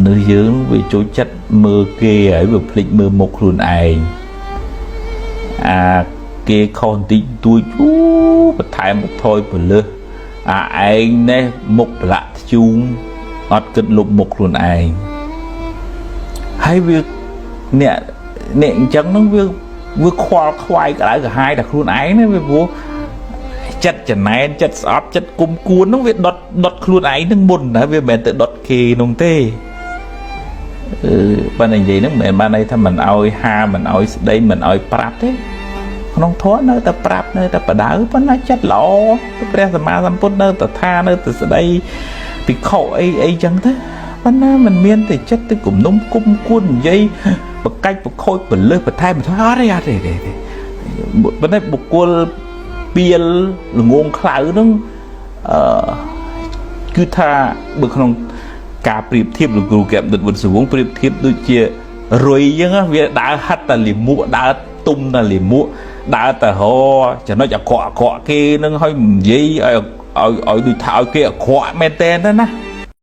មនុស្សយើងវាចូលចិត្តមើលគេហើយវាភ្លេចមើលមុខខ្លួនឯងអាគេខុសបន្តិចបន្តួចអូបន្ថែមបន្ថយពលឹះអាឯងនេះមុខប្រឡាក់ធ្យូងអត់គិតលុបមុខខ្លួនឯងហើយវាអ្នកអ្នកអញ្ចឹងហ្នឹងវាវាខ្វល់ខ្វាយក្តៅក្រហាយតែខ្លួនឯងណាវាព្រោះចិត្តចំណែនចិត្តស្អប់ចិត្តគុំគួនហ្នឹងវាដុតដុតខ្លួនឯងហ្នឹងមុនណាវាមិនមែនទៅដុតគេនោះទេអឺបើនិយាយហ្នឹងមិនមែនបានន័យថាមិនអោយហាមិនអោយស្ដីមិនអោយប្រាប់ទេក្នុងធម៌នៅតែប្រាប់នៅតែបដៅប៉ុន្តែចិត្តល្អព្រះសម្មាសម្ពុទ្ធនៅតែថានៅតែស្ដីភិក្ខុអីអីចឹងទៅប៉ុន្តែมันមានតែចិត្តទៅគំនុំគុំគួននិយាយបកាច់បខូចពលឹះបន្ថែមបន្ថយអត់ទេអត់ទេទេប៉ុន្តែបុគ្គលពៀលល្ងងខ្លៅហ្នឹងអឺគឺថាបើក្នុងការប្រៀបធៀបលោកគ្រូកែមដិតវុនសវងប្រៀបធៀបដូចជារុយអញ្ចឹងវាដើរហិតតែលិមួកដើរទុំតែលិមួកដើរតែរចំណុចអាក្រក់អាក្រក់គេនឹងឲ្យនិយាយឲ្យឲ្យឲ្យដូចថាឲ្យគេអាក្រក់មែនតើណា